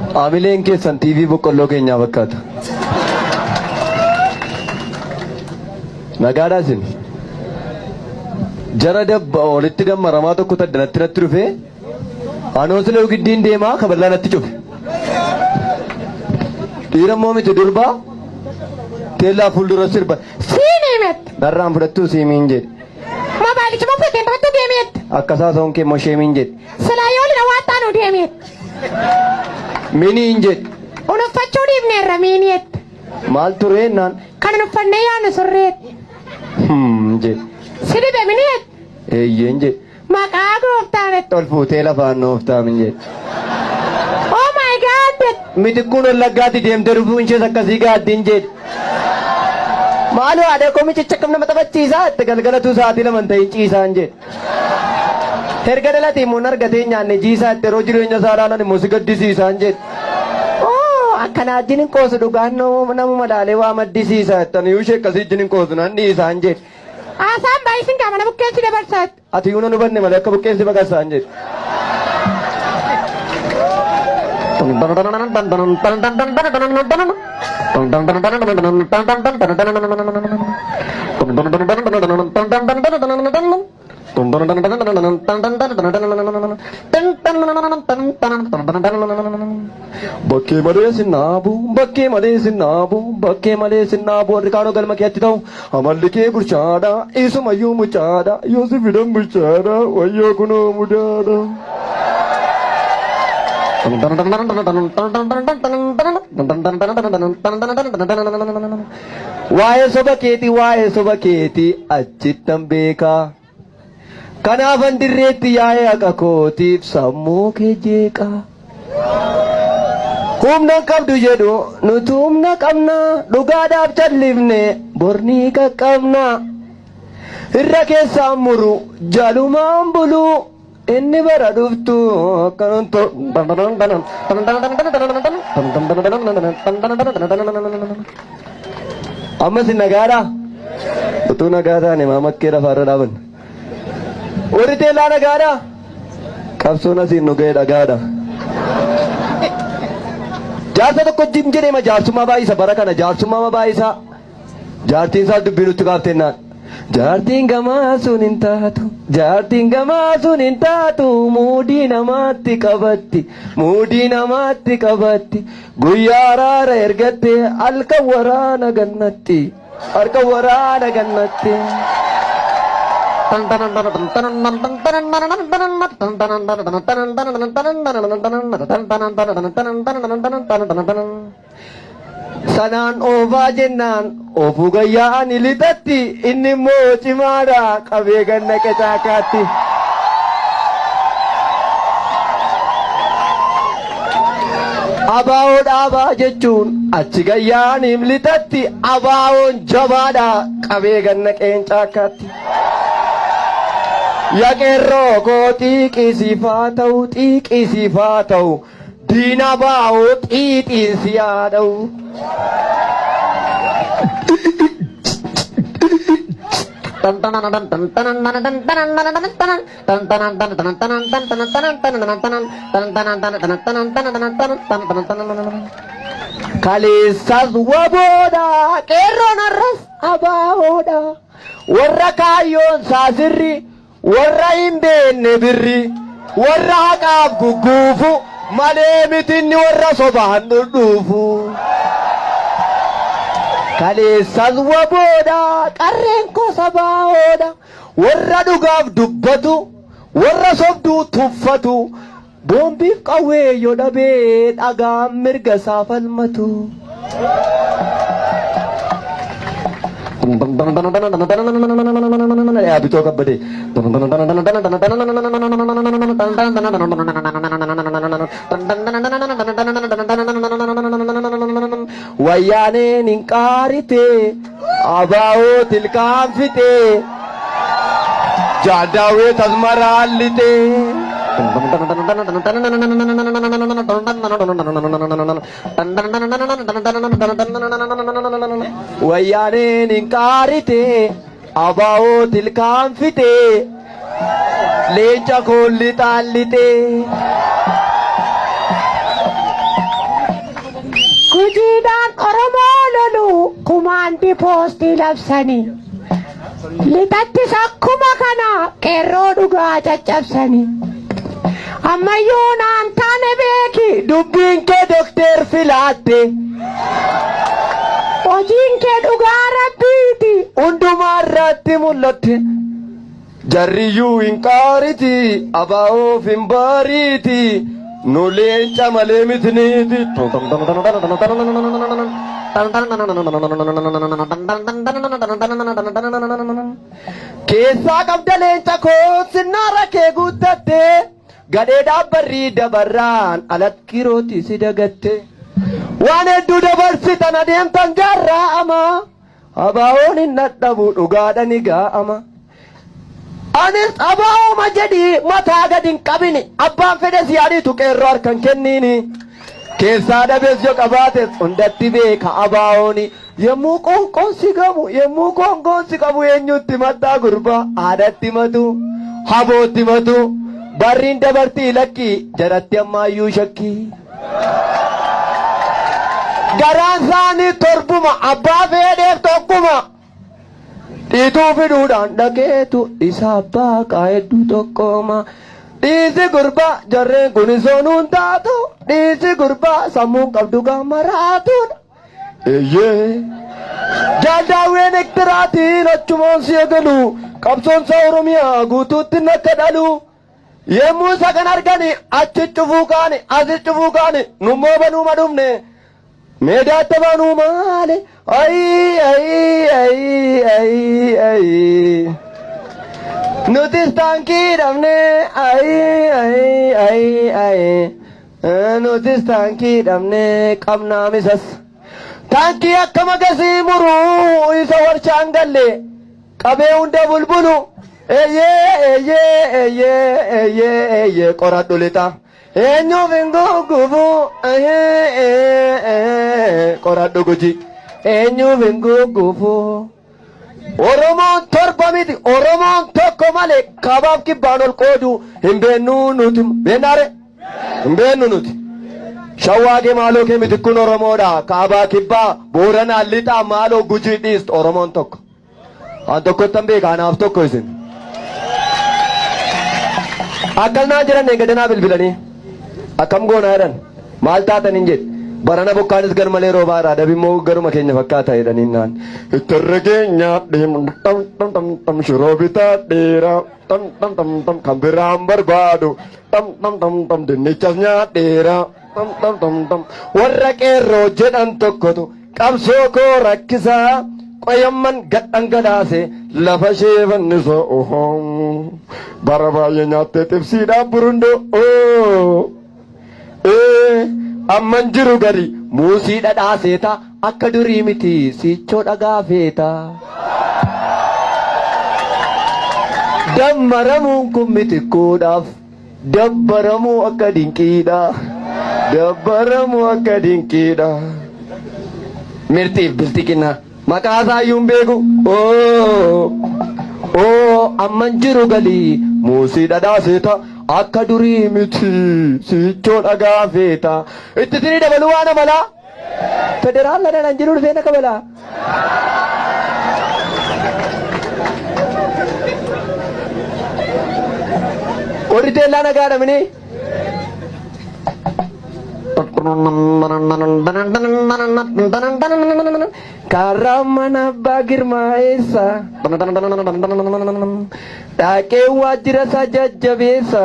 Haamileen keessan TV boqqolloo keenyaa fakkaata. Nagaadhaa isin. Jara dabba walitti dammaramaa tokko taddanatti natti dhufee anoo sila giddiin deemaa kaballaa natti cufe. Dhiira immoo miti durbaa teellaa fuuldura sirba. Siimii mette. Narraan fudhattuu siimiin jedhe. Mobaayilichuma fudhateen taphattuu deemeet. Akkasaa soon kee immoo sheemiin jedhe. Silaa yoo lina waan taanu deemeet. Miniin jedhe. Unuffachuu dhiifneerra miiniet. Maal turee naan Kan unuffannee yaanu surreet. hmm jedhe. Si dhibe miniet. Eeyyeen jedhe. Maqaa gooftaanet. Ol fuutee lafaan nooftaamin jedhe. Oh my God. Mitikkuun wallaggaatti deemtee dhufuun ishees akkasii gaaddiin jedhe. Maaloo haadha koo micicha akkam nama taphachiisaa itti galgalatuu sa'aatii lama hin ta'in ciisaan jedhe. Erga dhalatee immoo argatee nyaanne jiisaa itti yeroo jireenya isaa ilaalan immoo si gaddisiisaan jedhe. Oo akkanaa wajjin hin qoosu dhugaan namuma laalee waa maddisiisa itti ani ishee akkasii wajjin hin qoosu nan dhiisaan jedhe. Haasaan baay'isin qaama nama bukkeen si dabarsaat. Ati yuuna nu banne malee akka buqqeen si baqassaan jedhe. Bakkee malee sin dhaabu, bakkee malee sin dhaabu, bakkee malee sin dhaabu warri kaanoo galma keetti ta'u amalli kee gurchaadha, isumayyuu mucaadha, yoo si fidan bulchaadha, wayyoo kunoo mudaadha. Waa'ee soba keetii, waa'ee soba keetii achittan beekaa. Kanaafan dirreetti yaa'ee haqa kootiif sammuu kee jeeqa. Humna hin qabdu jedhu nuti humna qabna dhugaadhaaf callifne bornii qaqqabna. Irra keessaan muru jalumaan bulu inni bara dhuftu akkanan Amma isin nagaadhaa? Utuu nagaa taane maa makkee lafaarra dhaaban? Warri teellaa nagaadhaa? Qabsoon asiin nu ga'e dhagaadha. Jaarsa tokko jim jedheema jaarsummaa baay'isa bara kana jaarsummaa baay'isa. Jaartiin isaa dubbii nutti kaaftennaan. Jaartiin gamaa sun hin taatu, jaartiin gamaa sun hin taatu, muudii namaatti qabatti, muudii namaatti qabatti, guyyaa araara ergatte halkan waraana gannatti, halkan waraana gannatti. Sanaan oofaa jennaan oofuu gayyaa ani lixatti inni immoo cimaadha qabee gad naqe caakkaatti. Abaa'oo dhaabaa jechuun achi gayyaaniif lixatti abaa'oon jabaadha qabee gad naqeen caakkaatti. Ya qeerroo koo xiiqii siif haa ta'u xiiqii siif haa ta'u Diina baa'oo xiixiin si haa dha'u. Kaleessas waboodha qeerroon har'as abaahoodha. Warra kaayyoon isaa sirri Warra hin beenne birri, warra haqaaf gugguufu, malee mitinni warra sobaan dhudhuufu. Kaleessas waboodha, qarreen koo sabaahoodha, warra dhugaaf dubbatu, warra sobduu tuffatu, boombiif qawwee yoo dhabee dhagaan mirga isaa falmatu. Yaa bitoo kabbadee. Wayyaaneen hin qaarite abaa'oo tilkaan fixee. Jaal Daawit Asmaraan lixee. Wayyaaneen hin qaarite abaa'oo tilkaan fixee leenca koon lixaan lixee. Gujiidhaan Oromoo lolu kumaandi poostii labsanii. Lixattis akkuma kana qeerroo dhugaa caccabsanii. Ammayyuu naan taane beeki. Dubbiin kee dokteer filaatte. Hojiin kee dhugaa rabbiiti. Hundumaa irratti mul'atte. Jarriyyuu hin qaariti, abaa'oof hin baariiti. Nu leenca malee mitiniiti. Keessaa qabda leenca koo sinnaara kee guuttatte. Gadhee dhaabbarrii dabarraan alatti si dagatte. Waan hedduu dabarsitan adeemtan jaarraa ama. Abaa'oon hin dhadhabu dhugaadha ni gaa'ama. Anis abaa'ooma jedhii mataa gad hin qabini. Abbaan fedhe si yaaditu qeerroo harkan kenniini. Keessaa dhabees yoo qabaates hundatti beeka abaa'ooni. Yommuu qoonqoon si gamu yommuu qoonqoon si qabu eenyutti mataa gurbaa haadhatti matu habootti matu barriin dabartii lakkii jaratti ammaayyuu shakkii. Garaan isaanii torbuma abbaa fedheef tokkuma. Dhiituu fiduudhaan dhaqeetu isa abbaa qaa'edduu tokkoma. Dhiisi gurbaa jarreen kun soonuun taatu dhiisi gurbaa sammuun qabdu gaamaraatuudha. Eeyyee. Jaaldaawween ektiraatiin achumaan si eegalu qabsoonsa Oromiyaa guutuutti akka dhalu. Yemmuu isa kan argani achi cufuu kaani asi cufuu kaani nummoo banuuma dhufne meedaatti banuu maali ayi ayi ayi ayi ayi nutis taankii dhabne ayi ayi ayi ayi nutis taankii dhabne qabnaamisas taankii akka magasii muruu isa warshaan galle qabee hunda bulbulu eeyyee eeyyee eeyyee eeyyee eeyyee qoradhu lixa eenyuuf hin guggubu qoradhu guji eenyuuf hin guggubu. Oromoon torba miti Oromoon tokko malee kabaaf kibbaan ol qoodu hin beennu nuti beennaare hin beennu nuti. Shawaa kee maaloo kee miti kun Oromoodha kaabaa kibbaa booranaa lixaa maaloo gujii dhiist Oromoon tokko. An tokkottan beeka anaaf tokko isin. Akkas naan jedhan eeggadanaa bilbilanii. Akkam goonaa jedhan maal taatan hin jedhe. Barana bokkaanis gar malee roobaa irraa dabi immoo garuma keenya fakkaata jedhaniin naan. Ittirri keenya dham dham dham dham shiroo bitaa dheeraa dham dham dham dham kan biraan barbaadu dham dham dham dham dinnichas nyaadheeraa dham dham dham dham warra qeerroo jedhan tokkotu qabsoo koo rakkisaa qoyamman gad dhangalaase lafa ishee fannisa bara baay'ee nyaattee xibsiidhaan burundoo amman jiru gadi muusii dhadhaa seeta akka durii miti sichoo dhagaa feeta. Dammaramuun kun mitikkuudhaaf dabbaramuu akka dinqiidha. Dabbaramuu akka dinqiidha. Mirxiif bilxiqina maqaa isaa iyyuu hin beeku. Oo amman jiru galii muusii dhadhaa seeta akka durii miti sichoo dhagaa feeta. Itti sinii dabaluu waan amalaa. Federaal dhaan jiru dhufee na kabalaa. Warri teellaa nagaadha minii. Karaa mana abbaa girmaa eessa? Dhaqee waajjira isaa jajjabeessa.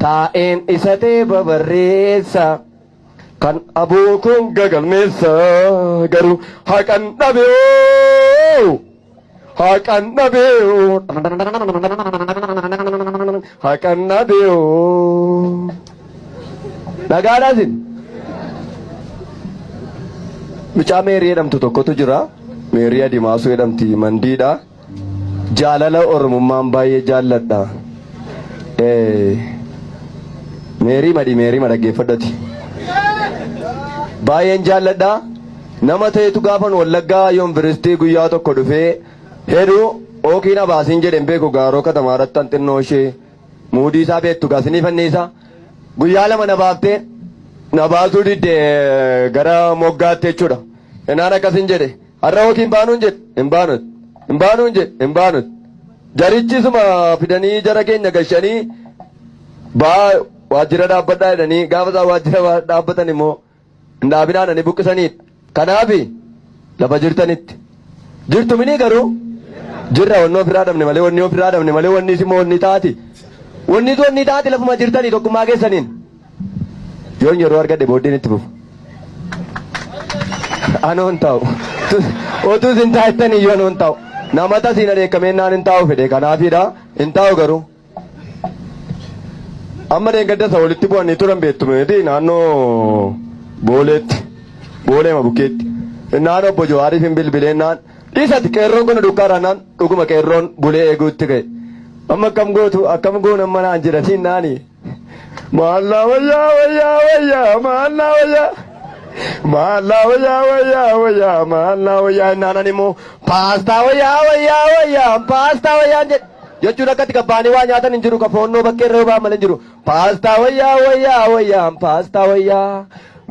Taa'een isa ta'e babarreessa. Kan aboo kun gagalmeessa garuu haqan dhabe haqan dhabe haqan dhabe. Dhagaadhaa isin. Mucaa Meerii jedhamtu tokkotu jira. Meerii Adimaasuu jedhamti mandiidha. Jaalala Oromummaan baay'ee jaalladha. Meerii madhi Meerii madhaggeeffadhati. Baay'een jaalladha. Nama ta'etu gaafan Wallaggaa yuunivarsiitii guyyaa tokko dhufee heduu ookiin abaasiin jedhen beeku gaaroo katamaa irratti xinnoo ishee muudii isaa beektu gaasinii fanniisa. Guyyaa lama na baaftee Na baasuu didde gara moggaatti jechuudha. Innaan akkasin jedhe, har'a yookiin baanuun jedhe, hin baanut. Hin baanuun jedhe, hin baanut. Jarichisuma fidanii jara keenya gashanii baa waajjira dhaabbadhaa jedhanii, gaafa isaan waajjira dhaabbatan immoo hin dhaabinaananii buqqisaniidha. Kanaafi lafa jirtanitti. Jirtu minii garuu jirra, wanni ofirraa dhabne malee, wanni ofirraa dhabne malee, wanni immoo wanni taati. Wanni wanni taati lafuma jirtanii tokkummaa keessaniin. Yoon yeroo argadhe booddeen itti fufu. Anoon taa'u. Otuu isin taa'ettanii iyyuu anoon taa'u. Nama tasiin adeekkamee naan hin taa'u fedhe, kanaafiidha. Hin taa'u garuu. Amma deeggadda isa walitti bu'anii turan beektu miti, naannoo Booleetti. Booleema bukkeetti. Naan obbo Jawaariif hin bilbileen, naan dhiisati qeerroon kun dukkaadha, naan dhuguma qeerroon bulee eeguutti ka'e. Amma akkam gootu, akkam goona amma naan jedhaniin naani. Maallaa wayyaa wayyaa wayyaa maallaa wayyaa. Maallaa wayyaa wayyaa wayyaa maallaa wayyaa naanan immoo paastaa wayyaa wayyaa wayyaa paastaa wayyaa jedhe. Jechuun akkatti qabbaanii waa nyaatan hin jiru, ka foonnoo bakkee irra ba'an malee hin jiru. Paastaa wayyaa wayyaa wayyaa paastaa wayyaa.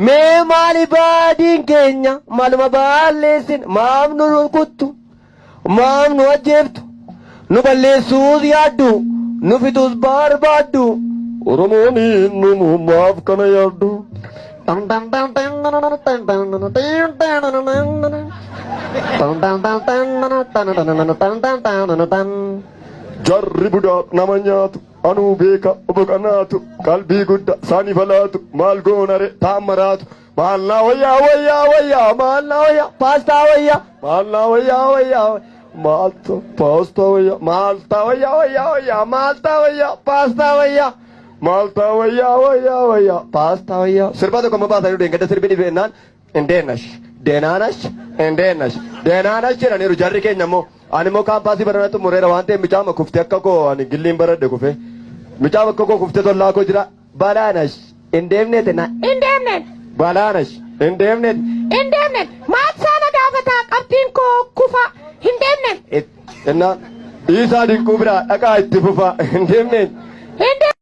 Mee maali baadiin keenya, maaluma balleessin, maaf nu rukuttu, maaf nu ajjeeftu, nu balleessuus yaaddu, nu fixuus barbaaddu? Oromoon nu maaf kana yaaddu? Jarri budaa nama nyaatu, anuu beeka boqanaatu, qalbii guddaa saani falaatu, maal goonare taammaraatu. Maallaa wayyaa wayyaa wayyaa maallaa wayyaa paastaa wayyaa maallaa wayyaa wayyaa maalta paastaa wayyaa maalta wayyaa wayyaa wayyaa maalta wayyaa paastaa wayyaa maalta wayyaa wayyaa wayyaa paastaa wayyaa. Sirba tokko amma baasanii deengada sirbi dhibeenaan እንዴት ነሽ, ደህና ነሽ, እንዴት ነሽ, ደህና ነሽ jedhaniiru jarri keenya immoo. Ani immoo kaampaasii barana xumureera waan ta'eef, micaama kuftee akka koo, ani gilliin baradhe kufee, micaama akka koo kuftee tollaa koo jira. Balaanash, hin deemneete na. Hin deemnen. Balaanash, hin deemneete. Hin deemnen. Maal saana gaafataa, qabxiin koo kufa, hin deemnen. Innaan dhiisaa, Dinquu biraa dhaqaa itti fufa, hin deemneen. Hin deemnen.